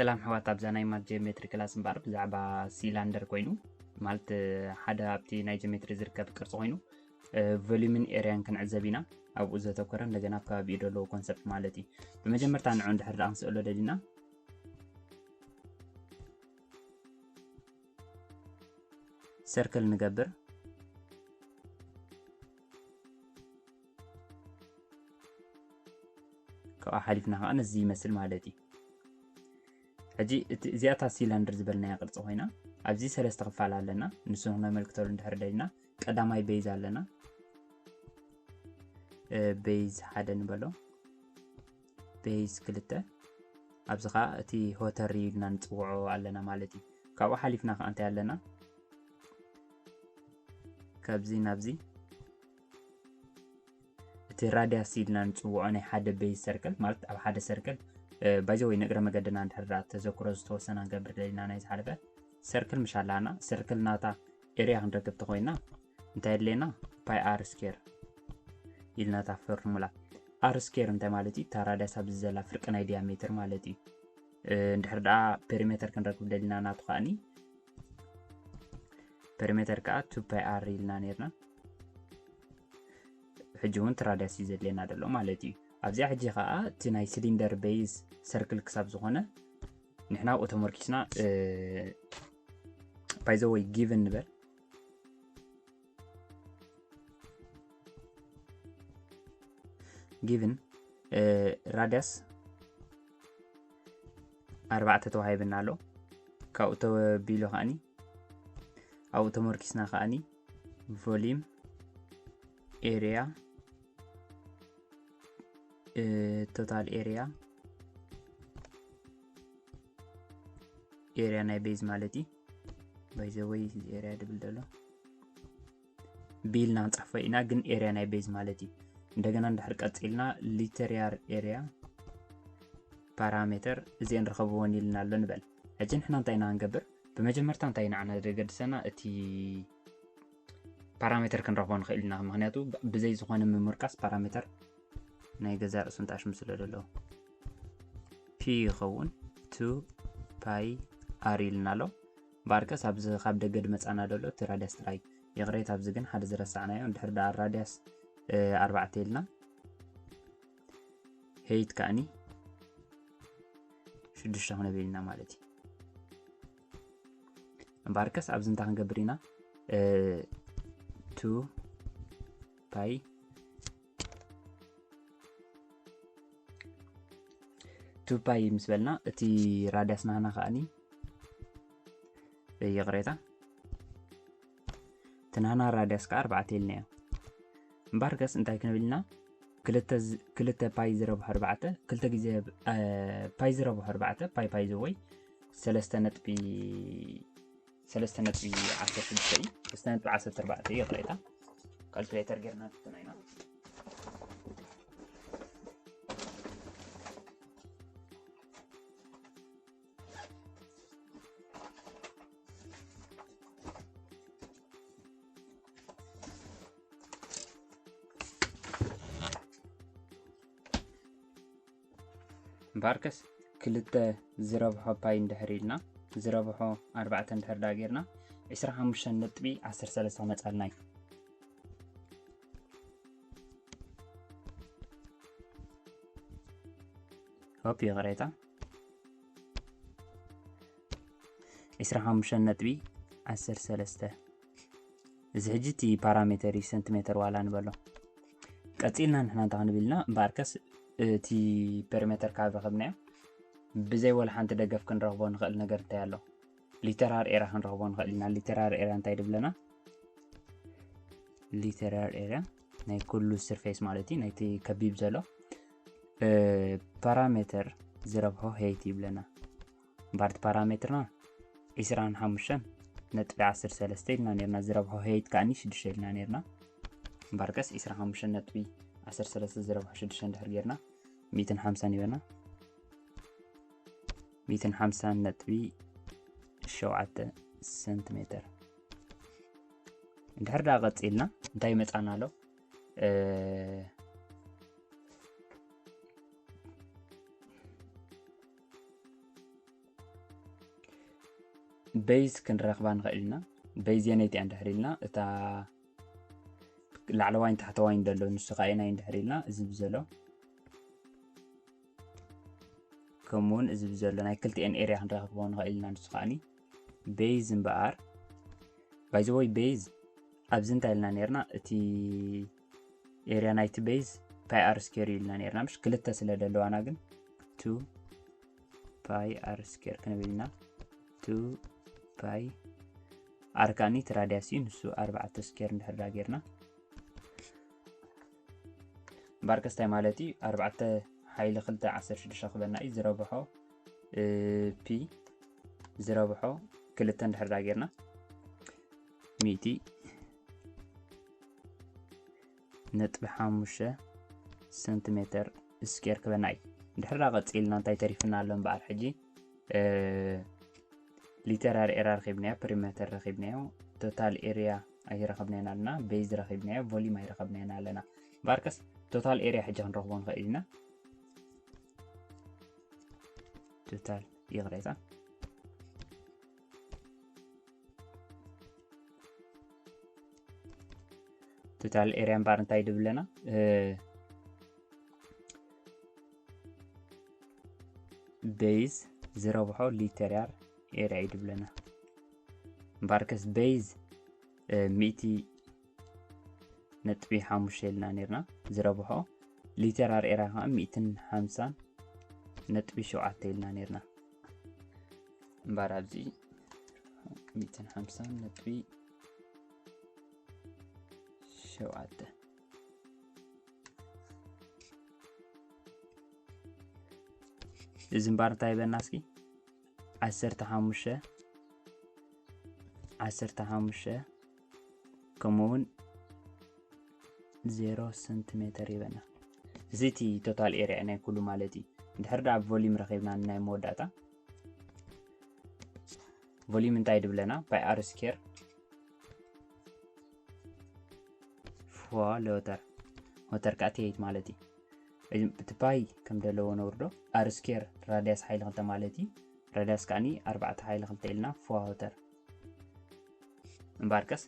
ሰላም ኣሕዋት፣ ኣብዛ ናይ ማት ጂኦሜትሪ ክላስ እምበኣር ብዛዕባ ሲላንደር ኮይኑ፣ ማለት ሓደ ኣብቲ ናይ ጂኦሜትሪ ዝርከብ ቅርፂ ኮይኑ፣ እ፣ ቮሊዩምን ኤርያን ክንዕዘብ ኢና። ኣብኡ ዘተኮረ እንደገና ኣብ ከባቢኡ ዘለዎ ኮንሰፕት ማለት እዩ። ብመጀመርታ ንዑ እንድሕር ደኣ ክንስእሎ ደሊና ሰርክል ንገብር። ካብኣ ሓሊፍና ከዓ ነዚ ይመስል ማለት እዩ። ሕጂ እቲ፣ እዚኣታ ሲላንደር ዝበልናያ ቅርፂ ኮይና ኣብዚ ሰለስተ ክፋል ኣለና። ንሱ ክነመልክተሉ እንድሕር ደሊና ቀዳማይ ቤዝ ኣለና። እ፣ ቤዝ ሓደ ንበሎ፣ ቤዝ ክልተ፣ ኣብዚ ከዓ እቲ ሆተር ኢልና ንፅውዖ ኣለና ማለት እዩ። ካብኡ ሓሊፍና ከዓ እንታይ ኣለና? ካብዚ ናብዚ እቲ ራድያስ ኢልና ንፅውዖ ናይ ሓደ ቤዝ ሰርክል ማለት ኣብ ሓደ ሰርክል፣ እ፣ ባይዘ ወይ ንእግረ መገድና እንድሕር ደኣ ተዘክሮ ዝተወሰነ ክንገብር ደሊና ናይ ዝሓለፈ ሰርክል ምሽ ኣላና። ሰርክል ናታ ኤርያ ክንረክብ ተኮይና እንታይ ኣድልየና? ፓይ ኣር ስኬር ኢልና እታ ፎርሙላ። ኣር ስኬር እንታይ ማለት እዩ? እታ ራድያስ ኣብዚ ዘላ ፍርቂ ናይ ዲያሜትር ማለት እዩ። እ፣ እንድሕር ደኣ ፔሪሜተር ክንረክብ ደሊና ናቱ ከኣኒ ፔሪሜተር ከዓ ቱ ፓይ ኣር ኢልና ነርና። ሕጂ እውን እቲ ራድያስ እዩ ዘድልየና ዘሎ ማለት እዩ። ኣብዚኣ ሕጂ ከዓ እቲ ናይ ሲሊንደር ቤዝ ሰርክል ክሳብ ዝኾነ ንሕና ኣብኡ ተመርኪስና፣ እ፣ ባይዘ ወይ ጊቭን ንበል። ጊቭን፣ እ፣ ራድያስ ኣርባዕተ ተዋሂብና ኣሎ። ካብኡ ተቢሉ ከኣኒ ኣብኡ ተመርኪስና ከኣኒ ቮሊም ኤርያ፣ እ፣ ቶታል ኤርያ፣ ኤርያ ናይ ቤዝ ማለት እዩ። ባይዘ ወይ እዚ ኤርያ ድብል ደሎ ቢ ኢልና ክንፅሕፎ ኢና፣ ግን ኤርያ ናይ ቤዝ ማለት እዩ። እንደገና እንድሕር ቀፂልና ሊተሪያር ኤርያ ፓራሜተር እዚአን ረኸብዎን ኢልና ኣሎ ንበል። ሕጂ ንሕና እንታይ ኢና ክንገብር? ብመጀመርታ እንታይ ንዓና ዘገድሰና? እቲ ፓራሜተር ክንረኽቦ ንኽእል ኢና። ምኽንያቱ ብ-፣ ብዘይ ዝኾነ ምምርቃስ ፓራሜተር ናይ ገዛ ርእሱ እንተኣሽሙ ስለ ዘለዎ ፒ ይኸውን። ቱ ፓይ ኣር ኢልና ኣሎ። ባርከስ ኣብዚ ካብ ደገ ድመጻና ደሎ እቲ ራድያስ ጥራይ። ይቕሬታ፣ ኣብዚ ግን ሓደ ዝረሳዕናዮ። እንድሕር ደኣ ራድያስ፣ እ፣ ኣርባዕተ ኢልና ሄይት ከኣኒ ሽዱሽተ ክነብል ኢና ማለት እዩ። እምበኣርከስ ኣብዚ እንታይ ክንገብር ኢና? እ፣ ቱ ፓይ፣ ቱ ፓይ ምስ በልና እቲ ራድያስ ናህና ከኣኒ፣ ይቕሬታ፣ እቲ ናህና ራድያስ ከዓ ኣርባዕተ ኢልናዮ። እምበኣርከስ እንታይ ክንብል ኢና? ክልተ ዝ-፣ ክልተ ፓይ ዝረብሖ ኣርባዕተ፣ ክልተ ግዜ፣ እ፣ ፓይ ዝረብሖ ኣርባዕተ፣ ፓይ ፓይ ዘወይ ሰለስተ ነጥቢ፣ ሰለስተ ነጥቢ ዓሰርተ ሽዱሽተ እዩ። ሰለስተ ነጥቢ ዓሰርተ ኣርባዕተ እዩ፣ ይቕሬታ። ካልኩሌተር ጌርና ንፍትና ኢና። እምበኣርከስ ክልተ ዝረብሖ ፓይ እንድሕር ኢልና፣ ዝረብሖ ኣርባዕተ እንድሕር ዳ ጌርና፣ ዕስራ ሓሙሽተ ነጥቢ ዓሰርተ ሰለስተ ክመጻልና እዩ። ሆፕ፣ ይቕሬታ። ዕስራ ሓሙሽተ ነጥቢ ዓሰርተ ሰለስተ። እዚ ሕጂ እቲ ፓራሜተር እዩ፣ ሰንቲሜተር ዋላ ንበሎ። ቀጺልና ንሕና እንታይ ክንብል ኢልና? እምበኣርከስ እቲ ፔሪሜተር ካብ ረኸብናዮ ብዘይ ወላ ሓንቲ ደገፍ ክንረኽቦ ንኽእል ነገር እንታይ ኣሎ? ሊተራር ኤራ ክንረኽቦ ንኽእል ኢና። ሊተራር ኤራ እንታይ ድብለና? ሊተራር ኤራ ናይ ኩሉ ሰርፌስ ማለት እዩ፣ ናይቲ ከቢብ ዘሎ፣ እ፣ ፓራሜተር ዝረብሖ ሄይት ይብለና። እምበኣር እቲ ፓራሜትርና ዕስራን ሓሙሽተን ነጥቢ ዓሰርተ ሰለስተ ኢልና ነርና፣ ዝረብሖ ሄይት ከኣኒ ሽዱሽተ ኢልና ነርና። እምበኣርከስ ዕስራን ሓሙሽተን ነጥቢ ዓሰርተ ሰለስተ ዝረብሖ ሽዱሽተ እንድሕር ጌርና፣ ሚእትን ሓምሳን ይበና። ሚእትን ሓምሳን ነጥቢ ሸውዓተ ሰንቲሜተር። እንድሕር ደኣ ቀጺልና እንታይ ይመጻና ኣሎ? እ፣ base ክንረኽባ ንኽእል ኢና። Base የነይቲ እንድሕር ኢልና፣ እታ ላዕለዋይን ታሕተዋይን ዘሎ ንሱ ከዓ የናይ እንድሕር ኢልና፣ እዚ ብዘሎ ከምኡውን እዚ ብዘሎ ናይ ክልቲኤን area ክንረኽቦ ንኽእል ኢና። ንሱ ከዓኒ base እምበኣር፣ by the way base ኣብዚ እንታይ ኢልና ነርና? እቲ area ናይቲ base pi r square ኢልና ነርና፣ ምሽ ክልተ ስለ ዘለዋና ግን two pi r square ክንብል ኢና። Two pi r ከዓኒ እቲ radius እዩ፣ ንሱ ኣርባዕተ square እንድሕር ዳ ጌርና፣ እምበኣር ከስታይ ማለት እዩ፣ ኣርባዕተ ሓይሊ ክልተ ዓሰርተ ሽዱሽተ ክበና እዩ። ዝረብሖ እ፣ pi ዝረብሖ ክልተ እንድሕር ዳ ጌርና፣ ሚእቲ ነጥቢ ሓሙሽተ ሴንቲሜተር ስኬር ክበና እዩ። እንድሕር ዳ ቀፂልና እንታይ ተሪፍና ኣሎ እምበኣር ሕጂ፣ እ፣ literal area ረኺብናዮ፣ perimeter ረኺብናዮ፣ total area ኣይረኸብናዮን ኣለና፣ base ረኺብናዮ፣ volume ኣይረኸብናዮን ኣለና። እምበኣርከስ total area ሕጂ ክንረኽቦ ንኽእል ኢና። Total ይቕሬታ። Total area እምበኣር እንታይ ድብለና? እ፣ base ዝረብሖ literal area እዩ ድብለና። እምበኣርከስ base፣ እ፣ ሚእቲ ነጥቢ ሓሙሽተ ኢልና ነርና ዝረብሖ፣ literal area ከዓ ሚእትን ሓምሳን ነጥቢ ሸውዓተ ኢልና ነርና። እምበኣር ኣብዚ ሚእትን ሓምሳን ነጥቢ ሸውዓተ። እዚ እምበኣር እንታይ ይበና እስኪ? ዓሰርተ ሓሙሽተ፣ ዓሰርተ ሓሙሽተ ከምኡ እውን ዜሮ ሴንቲሜተር ይበና። እዚ እቲ total area ናይ ኩሉ ማለት እዩ። እንድሕር ደኣ volume ረኺብና ናይ መወዳእታ፣ volume እንታይ ድብለና? Pi r square for water፣ water ከዓ እቲ height ማለት እዩ። እቲ pi ከም ዘለዎ ነውርዶ፣ r square radius ሓይሊ ክልተ ማለት እዩ። Radius ከዓኒ ኣርባዕተ ሓይሊ ክልተ ኢልና for water። እምበኣርከስ፣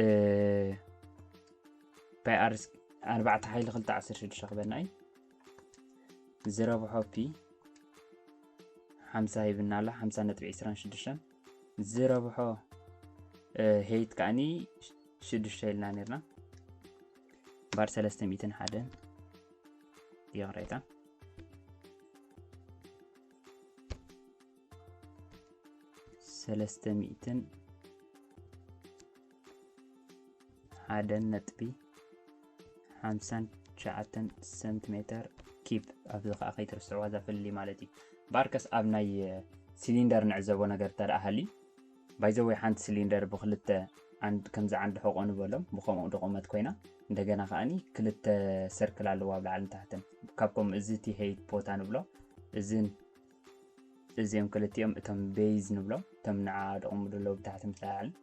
እ፣ pi r ስ-፣ ኣርባዕተ ሓይሊ ክልተ ዓሰርተ ሽዱሽተ ክበና እዩ። ዝረብሖ pi ሓምሳ ሂብና ኣሎ፣ ሓምሳ ነጥቢ ዕስራን ሽዱሽተን። ዝረብሖ፣ እ፣ height ከዓኒ ሽዱሽተ ኢልና ነርና። እምበኣር ሰለስተ ሚእትን ሓደን፣ ይቕሬታ፣ ሰለስተ ሚእትን ሓደን ነጥቢ ሓምሳን ትሽዓተን ሴንቲሜተር ኪብ፣ ኣብዚ ከዓ ከይትርስዕዋ እዛ ፍልልይ ማለት እዩ። እምበኣርከስ ኣብ ናይ፣ እ፣ ሲሊንደር ንዕዘቦ ነገር እንተ ደኣ ሃልዩ፣ by the way ሓንቲ ሲሊንደር ብክልተ ዓንድ፣ ከምዚ ዓንዲ ሕቆ ንበሎም፣ ብኸምኡ ድቑመት ኮይና፣ እንደገና ከዓኒ ክልተ ሰርክል ኣለዋ ኣብ ላዕልን ታሕትን። ካብ ከምኡ እዚ እቲ height ቦታ ንብሎ፣ እዝን እዚኦም ክልቲኦም እቶም base ንብሎም፣ እቶም ንዓ ድቑሙ ዘለዉ ብታሕቲ ምስ ላዕልን።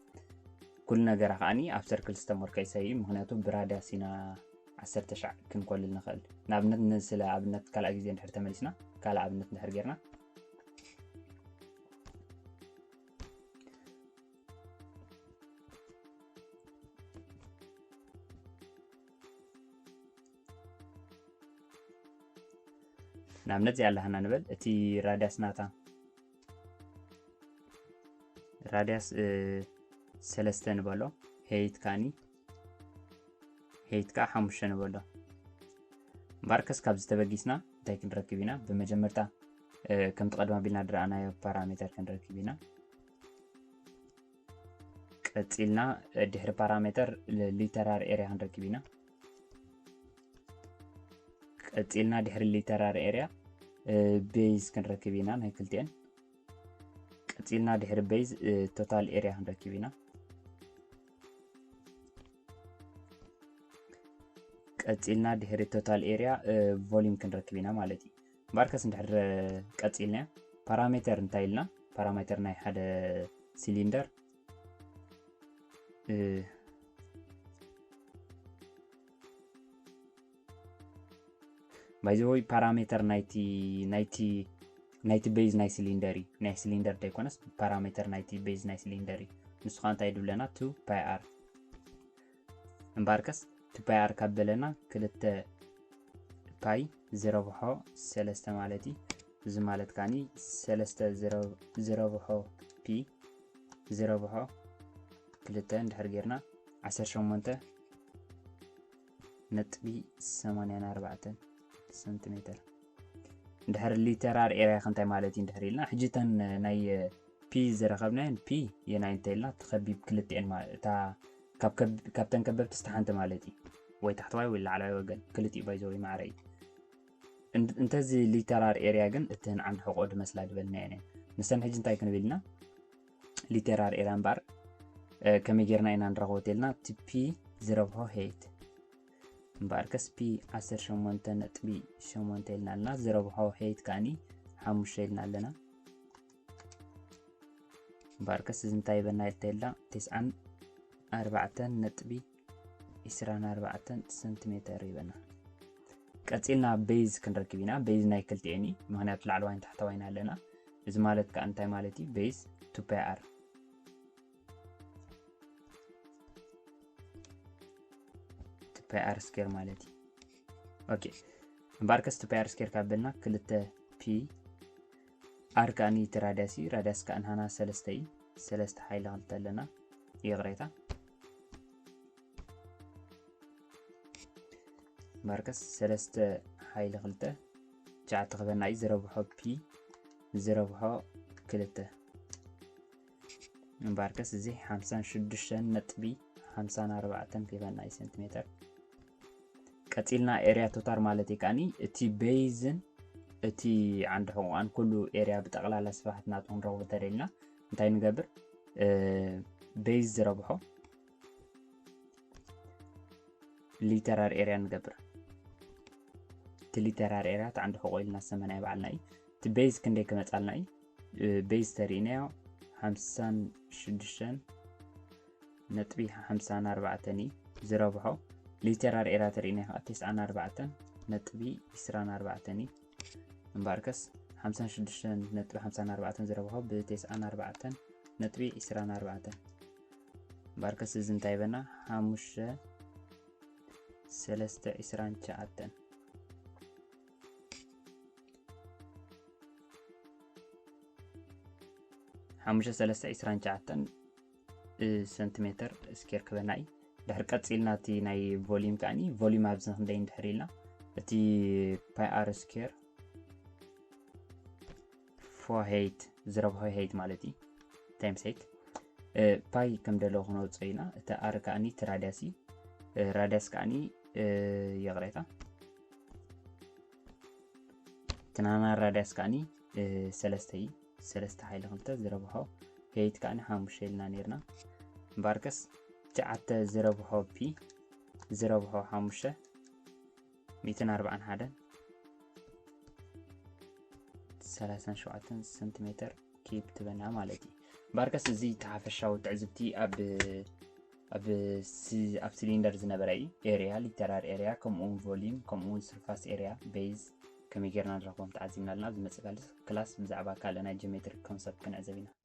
ኩሉ ነገራ ከዓኒ ኣብ ሰርክል ዝተመርኮሰ እዩ፣ ምኽንያቱ ብራድያስ ኢና ዓሰርተ ሻዕ ክንኮልል ንኽእል። ንኣብነት፣ ንስለ ኣብነት ካልኣይ ግዜ እንድሕር ተመሊስና፣ ካልእ ኣብነት እንድሕር ጌርና፣ ንኣብነት እዚኣ ኣለሃና ንበል፣ እቲ ራድያስ ናታ፣ ራድያስ፣ እ፣ ሰለስተ ንበሎ፣ height ከዓኒ፣ height ከዓ ሓሙሽተ ንበሎ። እምበኣርከስ ካብዚ ተበጊስና እንታይ ክንረክብ ኢና? ብመጀመርታ፣ እ፣ ከምቲ ቀደም ኣቢልና ዝረኣናዮ ፓራሜተር ክንረክብ ኢና። ቀጺልና፣ እ፣ ድሕሪ ፓራሜተር ል-፣ literal area ክንረክብ ኢና። ቀጺልና ድሕሪ literal area፣ እ፣ base ክንረክብ ኢና ናይ ክልቲኤን። ቀጺልና ድሕሪ base፣ እ፣ total area ክንረክብ ኢና። ቀጺልና ድሕሪ total area፣ እ፣ volume ክንረክብ ኢና ማለት እዩ። እምበኣርከስ እንድሕር ቀጺልና፣ ፓራሜተር እንታይ ኢልና? ፓራሜተር ናይ ሓደ ሲሊንደር፣ እ፣ by the way ፓራሜተር ናይቲ፣ ናይቲ ናይቲ base ናይ cylinder እዩ። ናይ cylinder ዘይኮነስ ፓራሜተር ናይቲ base ናይ cylinder እዩ። ንሱ ከዓ እንታይ ድብለና? two pi r። እምበኣርከስ two pi r ካብ በለና ክልተ pi ዝረብሖ ሰለስተ ማለት እዩ። እዚ ማለት ከዓኒ ሰለስተ ዝረብሖ pi ዝረብሖ ክልተ እንድሕር ጌርና ዓሰርተ ሸሞንተ ነጥቢ ሰማንያን ኣርባዕተን ሰንቲሜተር። እንድሕር literal area እንታይ ማለት እዩ እንድሕር ኢልና፣ ሕጂ እተን ናይ pi ዝረኸብናየን፣ pi የናይ እንተ ኢልና፣ ትኸቢብ ክልቲኤን ማለት፣ እታ ካብ ከብ-፣ ካብተን ከበብቲ ስተ ሓንቲ ማለት እዩ። ወይ ታሕተዋይ ወይ ላዕለዋይ ወገን፣ ክልቲኡ by the way ማዕረ እዩ። እን-፣ እንተዚ literal area ግን እተን ዓንዲ ሕቆ ድመስላ ድበልናየን እየን። ንሰን ሕጂ እንታይ ክንብል ኢና? Literal area እምበኣር፣ እ፣ ከመይ ጌርና ኢና ንረኽቦ ተልና? እቲ pi ዝረብሖ height። እምበኣርከስ pi ዓሰርተ ሸሞንተ ነጥቢ ሸሞንተ ኢልና ኣለና። ዝረብሖ height ከዓኒ ሓሙሽተ ኢልና ኣለና። እምበኣርከስ እዚ እንታይ ይበና ተልና? ተስዓን ኣርባዕተን ነጥቢ ዒስራን ኣርባዕተን ሰንቲሜተር ይበና። ቀጺልና base ክንረክብ ኢና። Base ናይ ክልቲኤን እዩ፣ ምኽንያቱ ላዕለዋይን ታሕተዋይን ኣለና። እዚ ማለት ከኣ እንታይ ማለት እዩ? Base two pi r፣ two pi r square ማለት እዩ። ኦኬ፣ እምበኣርከስ two pi r square ካብ በልና ክልተ pi፣ r ከኣኒ እቲ ራድያስ እዩ። ራድያስ ከኣ ንሃና ሰለስተ እዩ። ሰለስተ ሓይሊ ክልተ ኣለና፣ ይቕሬታ። እምበኣርከስ ሰለስተ ሓይሊ ክልተ ትሽዓተ ክበና እዩ። ዝረብሖ pi ዝረብሖ ክልተ። እምበኣርከስ እዚ ሓምሳን ሽዱሽተን ነጥቢ ሓምሳን ኣርባዕተን ክበና እዩ ሰንቲሜተር። ቀጺልና area total ማለት እዩ ከኣኒ እቲ base ን እቲ ዓንዲ ሕቆኣን ኩሉ area ብጠቕላላ ስፍሓት ናቱ ክንረኽቦ ተደልና እንታይ ንገብር? እ፣ base ዝረብሖ literal area ንገብር። እቲ literal area እቲ ዓንዲ ሕቆ ኢልና ዝሰመናዮ ባዕልና እዩ። እቲ base ክንደይ ክመጻልና እዩ? እ፣ base ተሪእናዮ ሓምሳን ሽዱሽተን ነጥቢ ሓምሳን ኣርባዕተን እዩ ዝረብሖ። Literal area ተሪእናዮ ከዓ ተስዓን ኣርባዕተን ነጥቢ ዒስራን ኣርባዕተን እዩ። እምበኣርከስ ሓምሳን ሽዱሽተን ነጥቢ ሓምሳን ኣርባዕተን ዝረብሖ ብተስዓን ኣርባዕተን ነጥቢ ዒስራን ኣርባዕተን። እምበኣርከስ እዚ እንታይ ይበና? ሓሙሽተ ሰለስተ ዒስራን ትሽዓተን። ሓሙሽተ ሰለስተ ዒስራን ትሽዓተን እ፣ ሰንቲሜተር ስኬር ክበና እዩ። ድሕር ቀጺልና እቲ ናይ volume ከኣኒ፣ volume ኣብዚ ክንደይ እንድሕር ኢልና፣ እቲ pi r square for height ዝረብሖ height ማለት እዩ፣ times height፣ እ፣ pi ከም ደለዎ ክነውፅኦ ኢና። እቲ r ከኣኒ እቲ ራድያስ እዩ። እ፣ ራድያስ ከኣኒ፣ እ፣ ይቕሬታ፣ እቲ ናና ራድያስ ከኣኒ፣ እ፣ ሰለስተ እዩ። ሰለስተ ሓይሊ ክልተ ዝረብሖ height ከኣኒ ሓሙሽተ ኢልና ነይርና። እምበኣርከስ ትሽዓተ ዝረብሖ pi ዝረብሖ ሓሙሽተ፣ ሚእትን ኣርባዓን ሓደን ሰላሳን ሸውዓተን ሰንቲሜተር ኪብ ትበና ማለት እዩ። እምበኣርከስ እዚ እቲ ሓፈሻዊ ትዕዝብቲ ኣብ፣ ኣብ ሲ-፣ ኣብ ሲሊንደር ዝነበረ እዩ። area፣ literal area፣ ከምኡ እውን volume፣ ከምኡ እውን surface area፣ base ከመይ ጌርና ንረኽቦም ተዓዚብና ኣለና። ኣብ ዝመጽእ ካልእ ክላስ ብዛዕባ ካልእ ናይ ጂኦሜትሪክ ኮንሰፕት ክንዕዘብ ኢና።